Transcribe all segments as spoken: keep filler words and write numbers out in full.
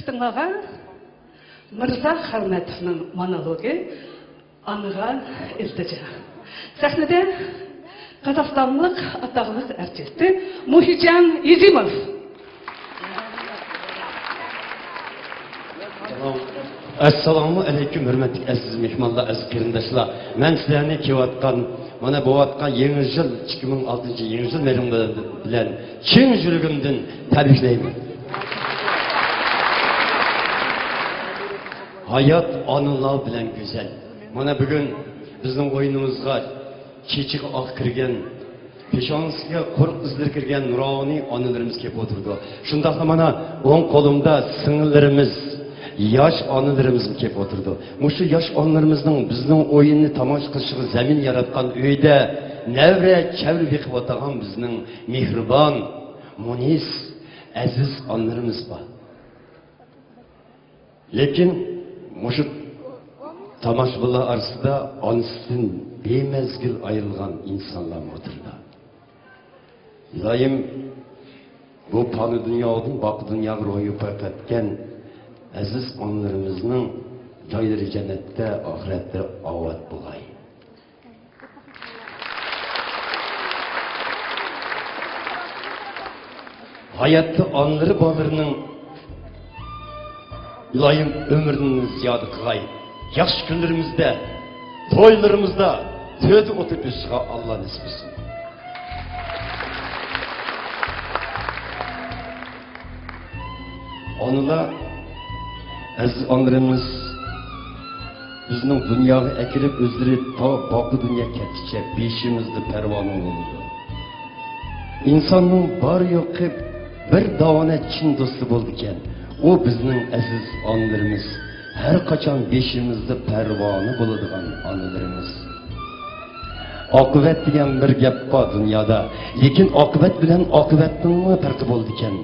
تىڭلىغان مىرزا خەلمەتوۋنىڭ مونولوگى «ئانىغا ئىلتىجا». سەھنىدە قازاقىستانلىق ئاتاقلىق ئارتىستى مۇھىجان ئېزىموف. ئەسسالامۇ ئەلەيكۇم، ھۆرمەتلىك ئەزىز مېھمانلار، ئەزىز قېرىنداشلار. مەن سىلەرنى كېلىۋاتقان، مانا بولۇۋاتقان يېڭى يىل، ئىككى مىڭ ئالتىنچى يىل يېڭى يىل مەيرىمى بىلەن چىن يۈرىكىمدىن تەبرىكلەيمەن. ھايات ئانىلار بىلەن گۈزەل. مانا بۈگۈن بىزنىڭ ئويۇنىمىزغا چېچىقى ئاق كىرگەن، پېشانىسىگە قۇرۇق ئىزلىرى كىرگەن نۇرانىي ئانىلىرىمىز كېلىپ ئولتۇرىدۇ. شۇنداقلا مانا ئوڭ قولۇمدا سىڭىللىرىمىز، ياش ئانىلىرىمىزمۇ كېلىپ ئولتۇرىدۇ. مۇشۇ ياش ئانىلىرىمىزنىڭ بىزنىڭ ئويۇننى تاماشا قىلىشىغا زەمىن ياراتقان ئۆيدە نەۋرە چەۋرە بېقىۋاتىدىغان بىزنىڭ مېھرىبان، مۇنىس، ئەزىز ئانىلىرىمىز بار. لېكىن مۇشۇ تاماشىبىنلار ئارىسىدا ئانىسىدىن بىمەزگىل ئايرىلغان ئىنسانلارمۇ ئولتۇرىدۇ. ئىلاھىم، بۇ پانىي دۇنيادىن باقى دۇنياغا روھى يوپاق ئەتكەن ئەزىز ئانىلىرىمىزنىڭ جايلىرى جەننەتتە، ئاخىرەتتە ئاۋات بولاي. ھاياتتا ئانىلىرى بالىلىرىنىڭ ئىلاھىم ئۆمرىنى زىيادە قىلغاي. ياخشى كۈنلىرىمىزدە، تويلىرىمىزدا تۆدە ئولتۇرۇپ ئۆتۈشىگە ئاللا نېسىپ قىلسۇن. ئانىلار، ئەزىز ئانىلىرىمىز بىزنىڭ دۇنياغا ئەكېلىپ ئۆزلىرى تا باقى دۇنيا كەتكىچە بېشىمىزدا پەرۋانە بولىدۇ. ئىنساننىڭ بار يوقى بىر دانە چىن دوستى بولىدىكەن. ئۇ بىزنىڭ ئەزىز ئانىلىرىمىز. ھەر قاچان بېشىمىزدا پەرۋانە بولىدىغان ئانىلىرىمىز. ئاقىۋەت دېگەن بىر گەپ بار دۇنيادا، لېكىن ئاقىۋەت بىلەن ئاقىۋەتنىڭمۇ پەرقى بولىدىكەن.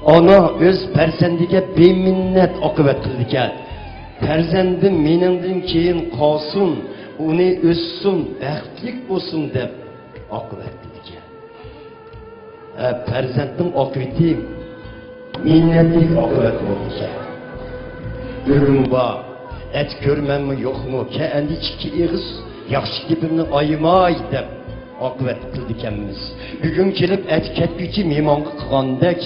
ئانا ئۆز پەرزەندىگە بىمىننەت ئاقىۋەت قىلىدىكەن. پەرزەندىم مېنىڭدىن كېيىن قالسۇن، ئۇنى ئۆسسۇن، بەختلىك بولسۇن دەپ ئاقىۋەت قىلىدىكەن. ھە، پەرزەنتنىڭ ئاقىۋىتى مىننەتلىك ئاقىۋەت بولغۇچە. ئۆرۈم بار، ئەتە كۆرىمەنمۇ يوقمۇ، كەئەندە ئىككى ئېغىز ياخشى گېپىمنى ئايىماي دەپ ئاقىۋەت قىلىدىكەنمىز. بۈگۈن كېلىپ ئەتە كەتكۈچى مېھمانغا قىلغاندەك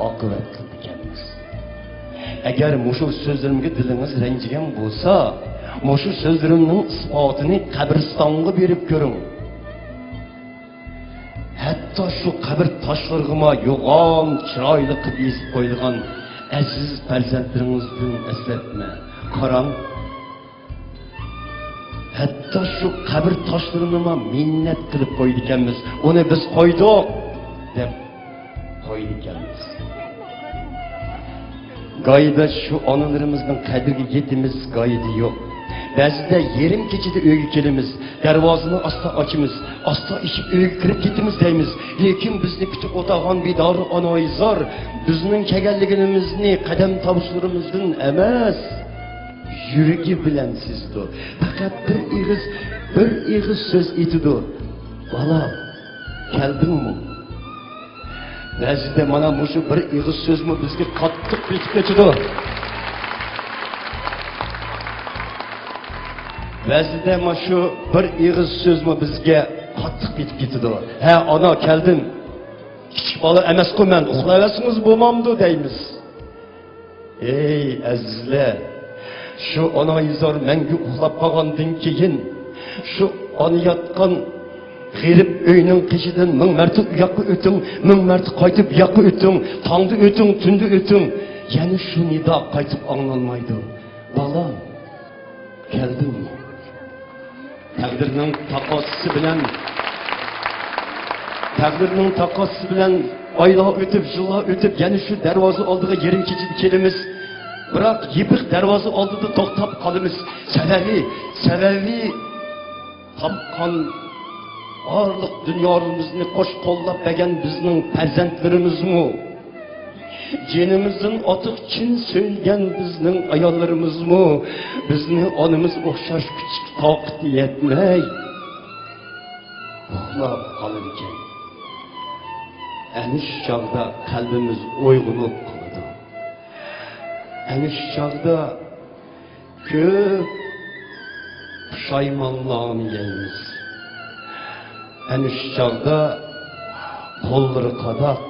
ئاقىۋەت قىلىدىكەنمىز. ئەگەر مۇشۇ سۆزلىرىمگە دىلىڭىز رەنجىگەن بولسا، مۇشۇ سۆزلىرىمنىڭ ئىسپاتىنى قەبرىستانغا بېرىپ كۆرۈڭ. ھەتتا شۇ قەبرە تاشلىرىغىمۇ يوغان چىرايلىق قىلىپ يېزىپ قويىدىغان ئەزىز پەرزەنتلىرىڭىزدىن ئەسلەتمە. قاراڭ، ھەتتا شۇ قەبرە تاشلىرىنىمۇ مىننەت قىلىپ قويىدىكەنمىز. ئۇنى بىز قويدۇق دەپ قويىدىكەنمىز. گايىدا شۇ ئانىلىرىمىزنىڭ قەدرىگە يېتىمىز، گايىدا يوق. بەزىدە يېرىم كېچىدە ئۆيگە كېلىمىز، دەرۋازىنى ئاستا ئاچىمىز، ئاستا ئېچىپ ئۆيگە كىرىپ كېتىمىز دەيمىز. لېكىن بىزنى كۈتۈپ ئولتۇرغان بىدار ئانايزار بىزنىڭ كەلگەنلىكىمىزنى، قەدەم تاۋۇشلىرىمىزدىن ئەمەس، يۈرىكى بىلەن سېزىدۇ. پەقەت بىر ئېغىز، بىر ئېغىز سۆز ئېيتىدۇ. «بالا، كەلدىڭمۇ؟» بەزىدە مانا مۇشۇ بىر ئېغىز سۆزمۇ بىزگە قاتتىق بېسىپ كېتىدۇ. بەزىدە مانا شۇ بىر ئېغىز سۆزمۇ بىزگە قاتتىق بېسىپ كېتىدۇ. «ھە، ئانا، كەلدىم. كىچىك بالا ئەمەسقۇ مەن، ئۇخلاۋەرسىڭىز بولمامدۇ؟» دەيمىز. ئەي ئەزىزلەر، شۇ ئانايزار مەڭگۈ ئۇخلاپ قالغاندىن كېيىن، شۇ ئانا ياتقان غېرىب ئۆينىڭ قېشىدىن مىڭ مەرتە ئۇ ياققا ئۆتۈڭ، مىڭ مەرتە قايتىپ بۇ ياققا ئۆتۈڭ، تاڭدا ئۆتۈڭ، تۈندە ئۆتۈڭ، يەنە شۇ نىدا قايتىپ ئاڭلانمايدۇ. «بالام، كەلدىڭمۇ؟» تەقدىرنىڭ تاقاسىسى بىلەن، تەقدىرنىڭ تاقاسىسى بىلەن ئايلار ئۆتۈپ، يىللار ئۆتۈپ، يەنە شۇ دەرۋازا ئالدىغا يېرىم كېچىدە كېلىمىز. بىراق يېپىق دەرۋازا ئالدىدا توختاپ قالىمىز. سەۋەبى، سەۋەبى تاپقان بارلىق دۇنيالىرىمىزنى قوش قوللاپ بەرگەن بىزنىڭ پەرزەنتلىرىمىزمۇ، جېنىمىزدىن ئارتۇق چىن سۆيگەن بىزنىڭ ئاياللىرىمىزمۇ بىزنى ئانىمىز ئوخشاش كۈچلۈك تاقىتى يەتمەي ئۇخلاپ قالىدىكەن. ئەنە شۇ چاغدا قەلبىمىز ئويغىنىپ قالىدۇ. ئەنە شۇ چاغدا كۆپ پۇشايمانلارنى يەيمىز. ئەنە شۇ چاغدا قوللىرى قاداق،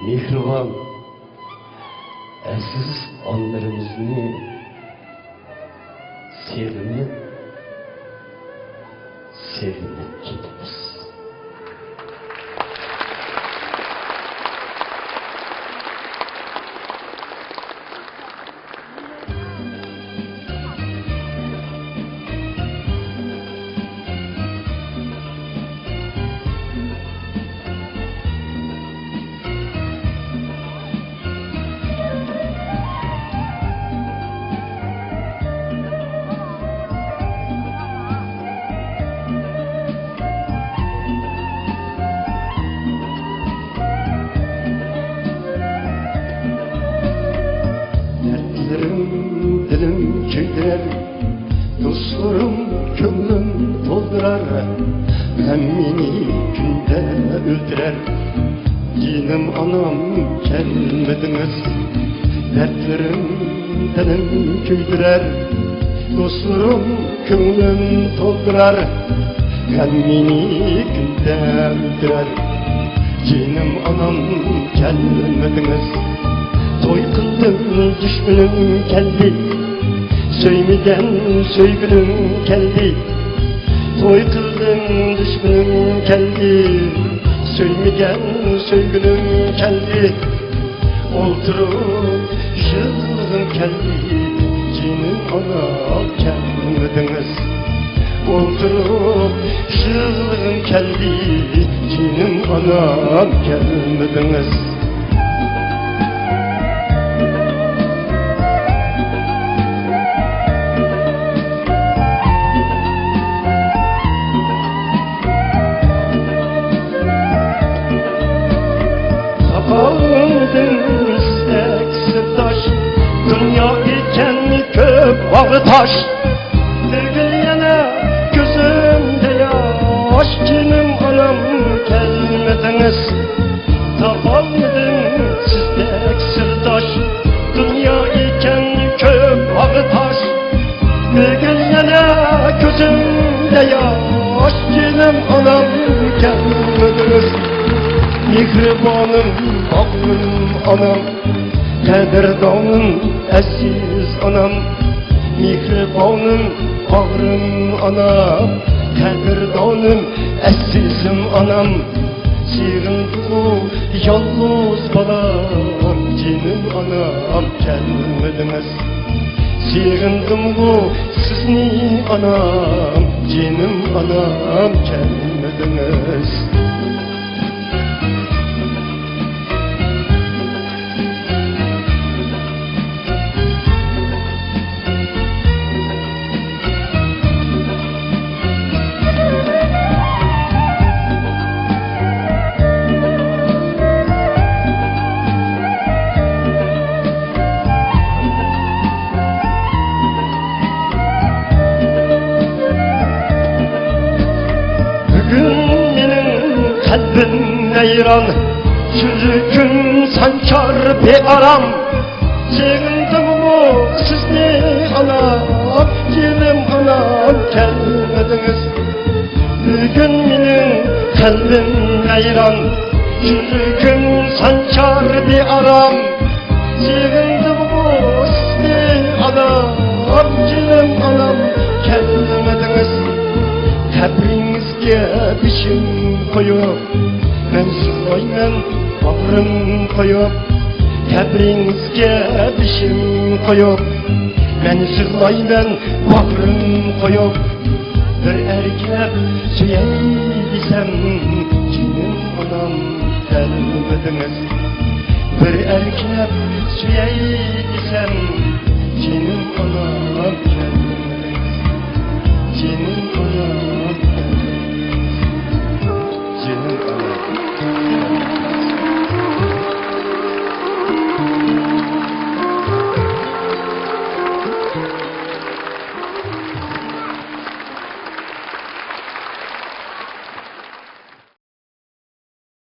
مېھرىبان، ئەزىز ئانىلىرىمىزنى سېغىنىپ، سېغىنىپ كېتىمىز. دەردلىرىم دىلىم كۆيدۈرەر، دوستلىرىم كۆڭلۈم تولدۇرار، غەم مېنى كۈندە ئۆلتۈرەر. جېنىم ئانام كەلمىدىڭىز، دەردلىرىم دىلىم كۆيدۈرەر، دوستلىرىم كۆڭلۈم تولدۇرار، غەم مېنى كۈندە ئۆلتۈرەر. جېنىم ئانام كەلمىدىڭىز، توي قىلدىم دۈشمىنىم كەلدى، سۆيمىگەن سۆيگۈنۈم كەلدى. توي قىلدىم دۈشمىنىم كەلدى، سۆيمىگەن سۆيگۈنۈم كەلدى. ئولتۇرۇپ يىغلىغۇم كەلدى، جېنىم ئانام كەلمىدىڭىز. ئولتۇرۇپ يىغلىغۇم كەلدى، جېنىم ئانام كەلمىدىڭىز. تاپالمىدىم سىزدەك سىرداش، دۇنيا ئىكەن كۆپ باغ تاش. بۈگۈن يەنە كۆزۈمدە ياش، جېنىم ئانام كەلمىدىڭىز. تاپالمىدىم سىزدەك سىرداش، دۇنيا ئىكەن كۆپ باغ تاش. بۈگۈن يەنە كۆزۈمدە ياش، جېنىم ئانام كەلمىدىڭىز. مېھرىبانىم، باغرىم ئانام، قەدىردانىم، ئەزىز ئانام. مېھرىبانىم، باغرىم ئانام، قەدىردانىم، ئەزىزىم ئانام. سېغىندىمغۇ يالغۇز بالام، جېنىم ئانام، كەلمىدىڭىز. سېغىندىمغۇ سىزنى ئانام، جېنىم ئانام، كەلمىدىڭىز. بۈگۈن مېنىڭ قەلبىم ۋەيران، يۈرىكىم سانچار بىئارام. سېغىندىممۇ سىزنى ئانام، جېنىم ئانام، كەلمىدىڭىز. بۈگۈن مېنىڭ قەلبىم ۋەيران، يۈرىكىم سانچار بىئارام. سېغىندىممۇ سىزنى ئانام، جېنىم ئانام، كەلمىدىڭىز. قەبرىڭىزگە بېشىم قويۇپ، مەن يىغلايمەن باغرىم قويۇپ. قەبرىڭىزگە بېشىم قويۇپ، مەن يىغلايمەن باغرىم قويۇپ. بىر ئەركىلەپ سۆيەي دېسەم، جېنىم ئانام، كەلمىدىڭىز. بىر ئەركىلەپ سۆيەي دېسەم، جېنىم ئانام، كەلمىدىڭىز. جېنىم ئانام،